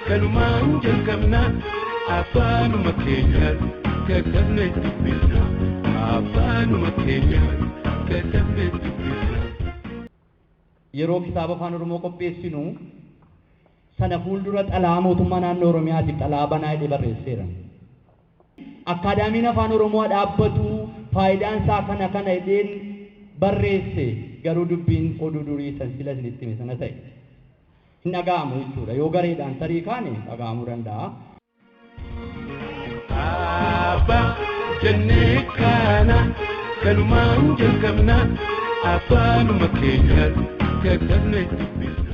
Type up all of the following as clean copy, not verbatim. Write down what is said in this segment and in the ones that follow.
Kanumaan jalqabna afaanuma keenyaan katabnee dubbisna. Afaanuma keenyaan katabnee dubbisna. Yeroo kitaaba Afaan Oromoo qopheessinu sana fuuldura xalaa mootummaa naannoo Oromiyaatiif xalaa banaa jedhee barreesseera. Akkaadaamiin Afaan Oromoo dhaabbatu faayidaan isaa kana kana jedheen barreesse, garuu dubbiin oduu durii san sila isinitti hime sana ta'e. Hin dhaga'amu jechuudha. Yoo gareedhaan tarii kaane dhaga'amuu danda'a. Abbaa jennee kana kanumaan jalqabna afaanuma keenyaan katabnee dubbisna.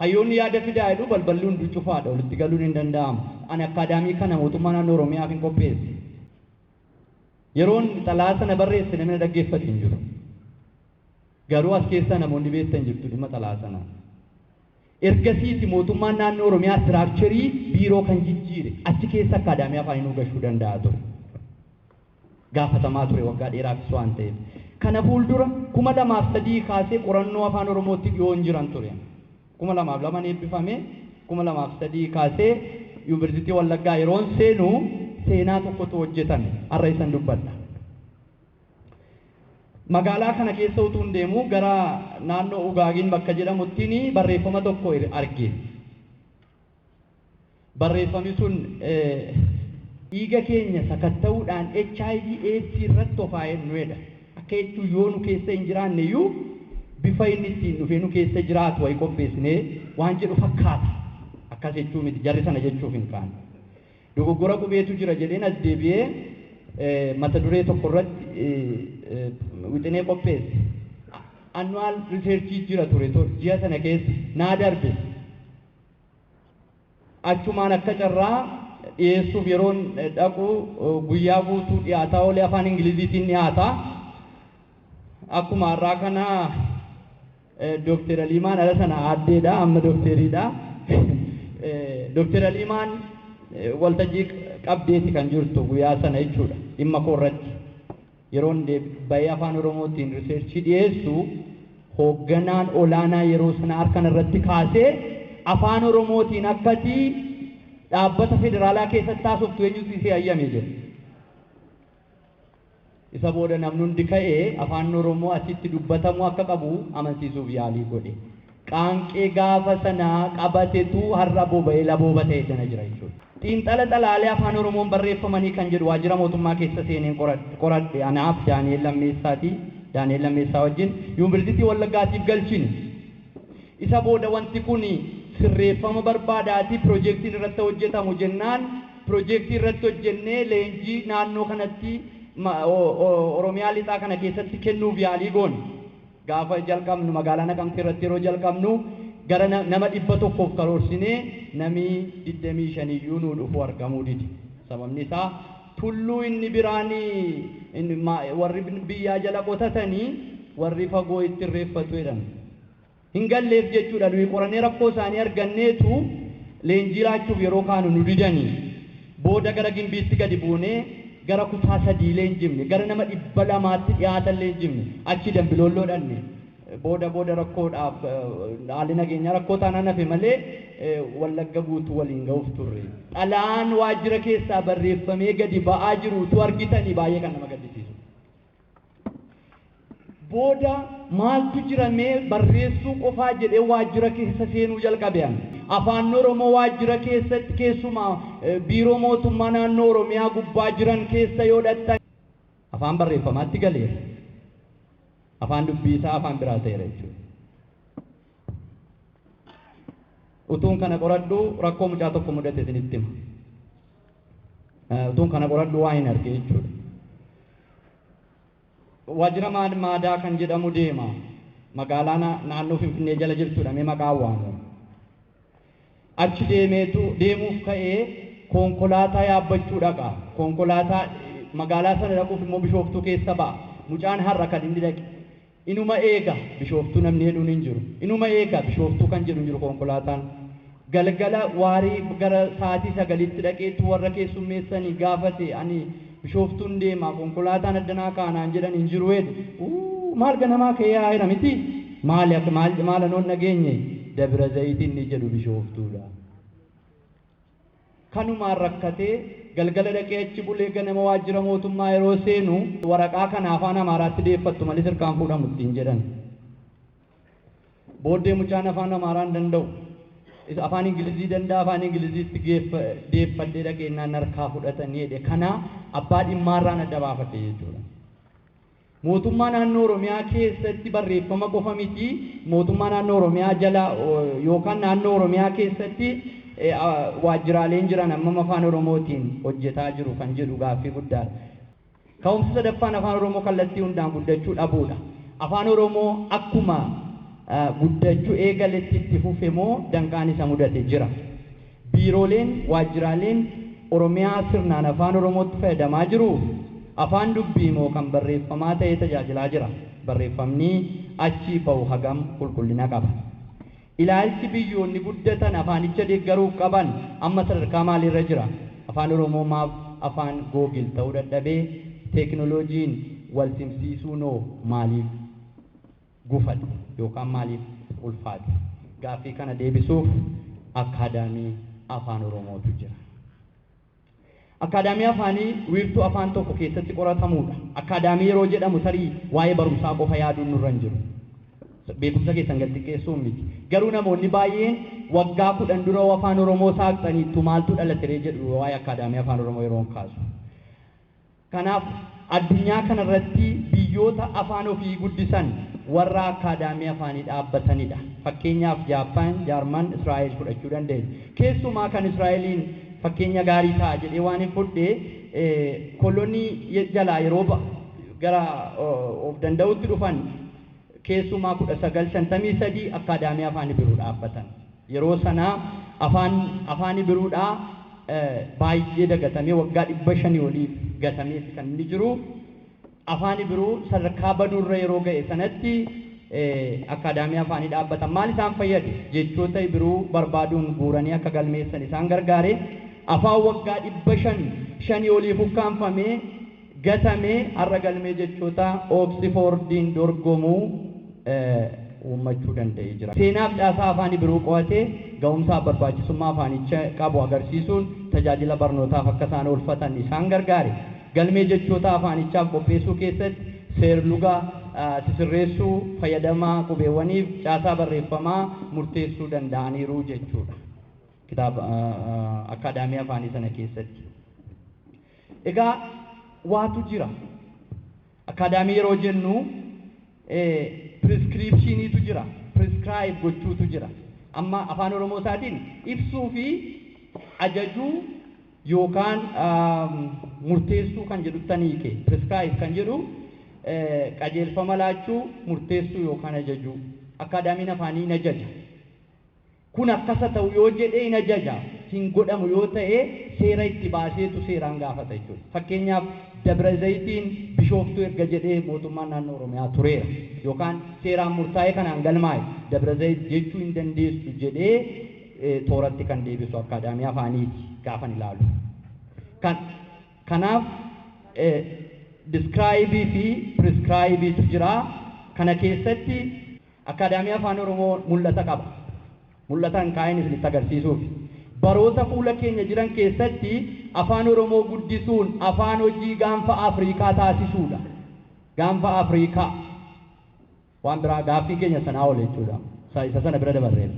Hayyoonni yaada fidaa jedhu, balballi hundi cufaadha, walitti galuun hin danda'amu. Ani akkaadaamii kana mootummaa naannoo Oromiyaaf hin qopheesse. Yeroon xalaa sana barreesse namni na dhaggeeffate hin jiru. Garuu as keessa namoonni beektan jirtu dhimma xalaa sanaa. Ergasiiti mootummaan naannoo Oromiyaa structure biiroo kan jijjiire, achi keessa akkaadaamii afaanii nuu gashuu danda'a ture. Gaafatamaa ture waggaa dheeraafis waan ta'eef. Kana fuuldura 2003 kaasee qorannoo Afaan Oromootti dhiyoo hin jiran ture. 2002 eebbifame, 2003 kaasee Yuunivarsiitii Wallaggaa yeroon seenu seenaa tokkotu hojjetame, har'a isan dubbadha. Magaalaa kana keessa utuun deemu gara naannoo Ugaagiin bakka jedhamuttiin barreeffama tokko arge. Barreeffamni sun dhiiga keenya sakatta'uudhaan HIV AIDS irratti of haa eenyuedha. Akka jechuun yoo nu keessa hin jiraanne iyyuu bifa inni ittiin dhufee nu keessa jiraatu wayii qopheessinee waan jedhu fakkaata. Akkas jechuu miti, jarri sana jechuuf hin kaane. Dogoggora qubeetu jira jedheen as deebi'ee mata duree tokko irratti wixinee qopheesse. Annual research jira ture ji'a sana keessa naa darbe. Achumaan akka carraa dhiyeessuuf yeroon dhaqu guyyaa guutuu dhiyaataa oolee, afaan Ingiliziitiin dhiyaata. Akkuma har'aa kana Dookter Aliimaan ala sana aaddeedha, amma dookteriidha. Dookter Aliimaan waltajjii qabdeeti kan jirtu guyyaa sana jechuudha dhimma koo irratti. Yeroon bahee afaan Oromootiin research dhiyeessu hoogganaan olaanaa yeroo sana harkan irratti kaasee, "Afaan Oromootiin akkatii dhaabbata federaalaa keessatti haasoftu eenyutu si hayyame?" jedhe. Isa booda namni hundi ka'ee afaan Oromoo asitti dubbatamuu akka qabu amansiisuuf yaalii godhe. Qaanqee gaafa sanaa qabatetu har'a boba'ee labooba ta'e jana jira jechuudha. Xiinxala xalaalee afaan Oromoon barreeffamanii kan jedhu waajjira mootummaa keessa seeneen qoradhe, anaaf Daani'el Lammeessaati. Daani'el Lammeessaa wajjin Yuunivarsiitii Wallaggaatiif galchine. Isa booda wanti kun sirreeffama barbaadaatii piroojeektiin irratti hojjetamu jennaan, piroojeektii irratti hojjennee leenjii naannoo kanatti Oromiyaa lixaa kana keessatti kennuuf yaalii goone. Gaafa jalqabnu magaalaa Naqamtee irratti yeroo jalqabnu gara nama 100f karoorsinee namni 25 iyyuu nuu dhufu argamuu dide. Sababni isaa tulluu inni biraan warri biyyaa jala qotatanii warri fagoo itti irreeffatu jedhan. Hin galleef jechuudha. Nuyi qorannee rakkoo isaanii arganneetu leenjii laachuuf yeroo kaanu nu didanii. Booda gara Gimbiitti gadi buunee gara kutaa sadii leenjifne, gara nama 200tti dhiyaatan leenjifne, achi Dambiloolloo dhanne. Booda booda rakkoodhaaf haalli nageenyaa rakkoo taanaan hafe malee Wallagga guutuu waliin ga'uuf turre. Xalaan waajjira keessaa barreeffamee gadi ba'aa jiru utuu argitanii baay'ee kan nama gaddisiisu. Booda maaltu jiramee barreessuu qofaa jedhee waajjira keessa seenuu jalqabe ani. Afaan Oromoo waajjira keessatti, keessumaa biiroo mootummaa naannoo Oromiyaa gubbaa jiran keessa yoo dhattan, afaan barreeffamaatti galeera. Afaan dubbii isaa afaan biraa ta'eera jechuudha. Utuun kana qoradhu rakkoo mucaa tokko mudate isinitti hima. Utuun kana qoradhu waa hin arge jechuudha. Waajjira Maadaa kan jedhamu deema. Magaalaa naannoo Finfinnee jala jirtudha, mee maqaan waamu. Achi deemeetu deemuuf ka'ee konkolaataa yaabbachuu dhaqa. Konkolaataa magaalaa sana dhaquuf immoo Bishooftuu keessa ba'a. Mucaan har'a kan inni dhaqe. Inuma eega, Bishooftuu namni hedduun hin jiru. Inuma eega, Bishooftuu kan jedhu hin jiru konkolaataan. Galgala waarii gara sa'aatii 9tti dhaqeetu warra keessummeessanii gaafate, "Ani Bishooftuun deema, konkolaataan addanaa kaanaan jedhan hin jiru" jedhe. Maal ganamaa ka'ee haayira miti? Maali akka maal maal anoon dhageenye, Dabra Zayitiin inni jedhu Bishooftuudha. Kanumaan rakkatee galgala dhaqee achi bulee ganama waajjira mootummaa yeroo seenu waraqaa kana afaan Amaaraatti deeffattu malee sirkaan fuudhamu ittiin jedhan. Booddee mucaan afaan Amaaraa hin danda'u. Afaan Ingilizii danda'a, afaan Ingiliziitti deeffadhee dhaqeennaan harkaa fudhatanii jedhe. Kana abbaa dhimmaarraan adda baafadhe jechuudha. Mootummaa naannoo Oromiyaa keessatti barreeffama qofa miti, mootummaa naannoo Oromiyaa jala yookaan naannoo Oromiyaa keessatti waajjiraaleen jiran hammam afaan Oromootiin hojjetaa jiru kan jedhu gaaffii guddaadha. Ka'umsi sadaffaan afaan Oromoo kallattii hundaan guddachuu dhabuudha. Afaan Oromoo akkuma guddachuu eegaletti itti fufe moo danqaan isa mudate jira? Biirooleen, waajjiraaleen Oromiyaa sirnaan afaan Oromootti fayyadamaa jiru? Afaan dubbii moo kan barreeffamaa ta'ee tajaajilaa jira? Barreeffamni achii bahu hagam qulqullina qaba? Ilaalchi biyyoonni guddatan afaanicha deeggaruuf qaban amma sadarkaa maaliirra jira? Afaan Oromoo maaf afaan Google ta'uu dadhabee? Teekinooloojiin wal simsiisuunoo maaliif gufate yookaan maaliif ulfaate? Gaaffii kana deebisuuf Akkaadaamii Afaan Oromootu jira. Akkaadaamii afaanii wiirtuu afaan tokko keessatti qoratamuudha. Akkaadaamii yeroo jedhamu tarii waa'ee barumsaa qofa yaaduun nurra hin jiru. Beekumsa keessan gad xiqqeessuun miti. Garuu namoonni baay'een waggaa 10 dura afaan Oromoo saaqxaniittu maaltu dhalateree jedhu waa'ee akkaadaamii afaan Oromoo yeroon kaasu. Kanaaf addunyaa kanarratti biyyoota afaan ofii guddisan warra akkaadaamii afaanii dhaabbatanidha. Fakkeenyaaf Jaappaan, Jaarman, Israa'el fudhachuu dandeenya. Keessumaa kan Israa'eliin fakkeenya gaarii ta'a jedhee waan hin fudhe, kolonii jalaa yeroo gara of danda'utti dhufan keessumaa 1953 akkaadaamii afaan Ibiruu dhaabbatan. Yeroo sanaa afaan Ibiruudhaa baay'ee dagatamee waggaa 500 oliif gatamees kan inni jiru. Afaan Ibiruu sadarkaa baduurra yeroo ga'e sanatti akkaadaamii afaanii dhaabbatan. Maal isaan fayyade? Jechoota Ibiruu barbaaduun guuranii akka galmeessan isaan gargaare. Afaan waggaa 500 oliif ukkaanfamee gatamee har'a galmee jechoota Ooksifoordiin dorgomuu uummachuu danda'ee jira. Seenaaf caasaa afaan Ibiruu qo'atee ga'umsaaf barbaachisummaa afaanicha qabu agarsiisuun tajaajila barnootaaf akka isaan oolfatan isaan gargaare. Galmee jechoota afaanichaaf qopheessuu keessatti seerluga sisirreessuu, fayyadama qubeewwaniif caasaa barreeffamaa murteessuu danda'aniiru jechuudha. Kitaaba akkaadaamii afaanii sana keessatti. Egaa waatu jira. Akkaadaamii yeroo jennu prescriptioniitu jira. Prescribe gochuutu jira. Amma afaan Oromoo isaatiin ibsuu fi ajajuu yookaan murteessuu kan jedhutti hiike. Prescribe kan jedhu qajeelfama laachuu, murteessuu yookaan ajajuu. Akkaadaamiin afaanii hin ajaja. Kun akkasa ta'u yoo jedhee hin ajaja. Hin godhamu yoo ta'e seera itti baaseetu seeraan gaafata jechuudha. Fakkeenyaaf Dabra Zayitiin Bishooftuu erga jedhee mootummaan naannoo Oromiyaa tureera. Yookaan seeraan murtaa'ee kanaan galmaa'e Dabra Zayit jechuu hin dandeessu jedhee tooratti kan deebisu akkaadaamii afaaniiti gaafan ilaalu. Kanaaf describe fi prescribeetu jira. Kana keessatti akkaadaamii afaan Oromoo mul'ata qaba. Mul'ata hin kaa'in isinitti agarsiisuuf. Baroota fuula keenya jiran keessatti afaan Oromoo guddisuun afaan hojii gaanfa Afrikaa taasisuudha. Gaanfa Afrikaa. Waan biraa gaaffii keenya sanaa ol jechuudha. Isa sana bira dabarreera.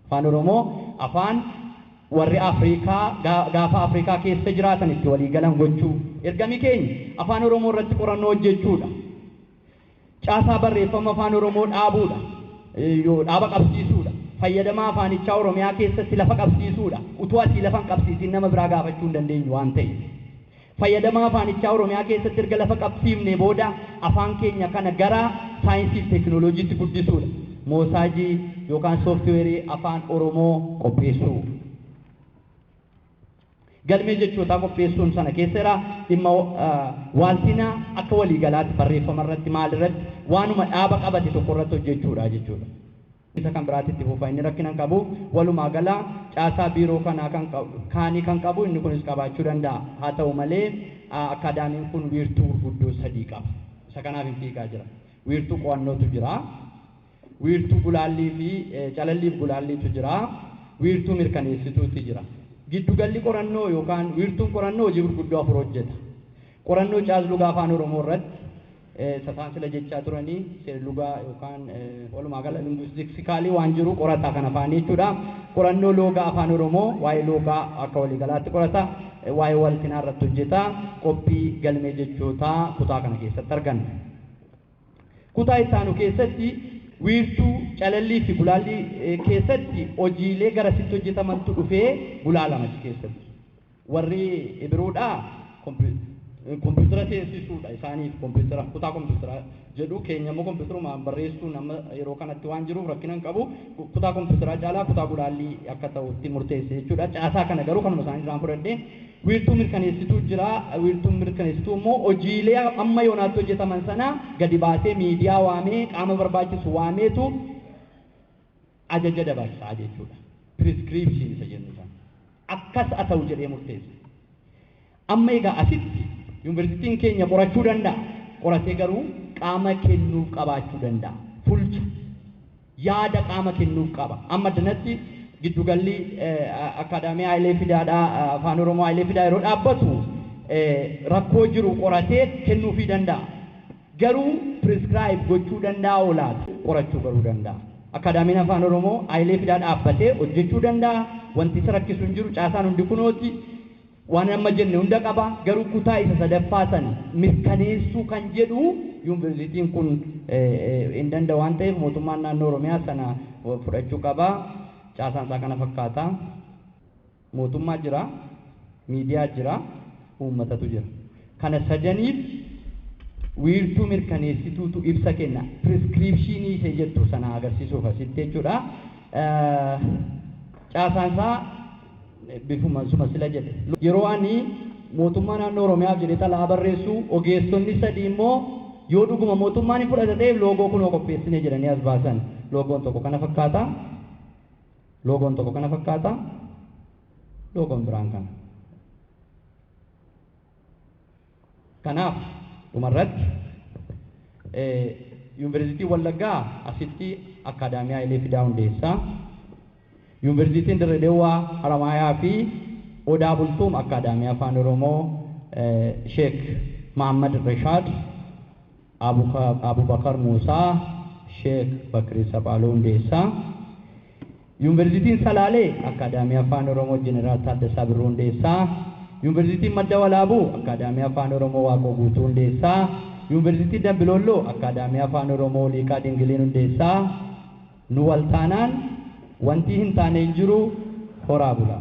Afaan Oromoo afaan warri Afrikaa gaafa Afrikaa keessa jiraatan itti walii galan gochuu. Ergami keenya afaan Oromoo irratti qorannoo hojjechuudha. Caasaa barreeffama afaan Oromoo dhaabuudha. Dhaaba qabsiisuudha. Fayyadamaa afaanichaa Oromiyaa keessatti lafa qabsiisuudha. Utuu asii lafa hin qabsiisin nama biraa gaafachuu hin dandeenyu waan ta'eef. Fayyadamaa afaanichaa Oromiyaa keessatti erga lafa qabsiifne booda afaan keenya kana gara saayinsii fi teekinooloojiitti guddisuudha. Moosaajii yookaan sooftiweerii afaan Oromoo qopheessuu. Galmee jechootaa qopheessuun sana keessa jira. Dhimma waaltina akka waliigalaatti barreeffama irratti maal irratti waanuma dhaaba qabate tokko irratti hojjechuudha jechuudha. Isa kan biraatti itti fufa inni rakkina hin qabu. Walumaa gala caasaa biiroo kanaa kan kaanii kan qabu inni kunis qabaachuu danda'a. Haa ta'u malee akkaadaamiin kun wiirtuu gurguddoo sadii qaba. Isa kanaaf hin fiigaa jira. Wiirtuu qo'annootu jira. Wiirtuu gulaallii fi calalliif gulaalliitu jira. Wiirtuu mirkaneessituutu jira. Giddugalli qorannoo yookaan wiirtuun qorannoo hojii gurguddoo afur hojjeta. Qorannoo caaslugaa afaan Oromoo irratti sasaan sila jechaa turanii seerlugaa yookaan walumaa gala linguistikaalii waan jiru qorata kan afaanii jechuudha. Qorannoo loogaa afaan Oromoo waa'ee loogaa akka waliigalaatti qorata. Waa'ee waltinaa irratti hojjeta. Qophii galmee jechootaa kutaa kana keessatti arganna. Kutaa itti aanu keessatti wiirtuu calallii fi gulaallii keessatti hojiilee garasitti hojjetamantu dhufee gulaalama achi keessatti. Warri biroodhaa kompiitara seensisuudha isaaniif kompiitara kutaa kompiitara jedhu keenya immoo kompiitarumaan barreessuun amma yeroo kanatti waan jiruuf rakkina hin qabu kutaa kompiitaraa caalaa kutaa gulaallii akka ta'utti murteesse jechuudha. Caasaa kana garuu kanuma isaanii irraan fudhadhee wiirtuu mirkaneessituu jira. Wiirtuu mirkaneessituu immoo hojiilee amma yoonaatti hojjetaman sana gadi baasee miidiyaa waamee qaama barbaachisu waameetu ajaja dabarsaa jechuudha. Prescription isa jennu sana. Akkas haa ta'u jedhee murteessa. Amma egaa asitti yuunivarsiitiin keenya qorachuu danda'a. Qoratee garuu qaama kennuuf qabaachuu danda'a. Fulcha yaada qaama kennuuf qaba. Amma addanatti giddugalli akaadaamii Hayilee Fidaadhaa afaan Oromoo Hayilee Fidaa yeroo dhaabbatu rakkoo jiru qoratee kennuufii danda'a. Garuu prescribe gochuu danda'a olaata qorachuu garuu danda'a. Akaadaamiin afaan Oromoo Hayilee Fidaa dhaabbatee hojjechuu danda'a. Wanti isa rakkisu hin jiru caasaan hundi kunooti. Waan amma jenne hunda qaba garuu kutaa isa sadaffaa sana mirkaneessuu kan jedhu yuunivarsiitiin kun hin danda'u waan ta'eef mootummaan naannoo Oromiyaa sana fudhachuu qaba. Caasaan isaa kana fakkaata. Mootummaa jira, miidiyaa jira, uummatatu jira. Kana sadaniif wiirtuu mirkaneessituutu ibsa kenna. Prescriptionii ishee jettu sana agarsiisuuf asitti jechuudha. Caasaan isaa bifuma suma sila jedhe. Yeroo ani mootummaa naannoo Oromiyaaf jedhee xalayaa barreessu ogeessonni sadii immoo yoo dhuguma mootummaan hin fudhata ta'eef loogoo kunoo qopheessine jedhanii as baasan. Loogoon tokko kana fakkaata. Loogoon tokko kana fakkaata. Loogoon biraan kana. Kanaaf dhumarratti yuunivarsiitii Wallaggaa asitti akaadaamii Hayilee Fidaa hundeessaa. Yuunivarsiitiin Dirree Dawaa, Haramaayaa fi Odaa Bultuum akaadaamii afaan Oromoo Sheek Mahammad Rashaad, Abubakar Muusaa, Sheek Bakrii Saphaaloo hundeessaa. Yuunivarsiitiin Salaalee akaadaamii afaan Oromoo Jeneraal Taaddasaa Birruu hundeessaa. Yuunivarsiitiin Madda Walaabuu akaadaamii afaan Oromoo Waaqoo Guutuu hundeessaa. Yuunivarsiitiin Dambiloolloo akaadaamii afaan Oromoo Liiqaa Dingiliin hundeessaa. Nu waltaanaan wanti hin taane hin jiru horaa bula.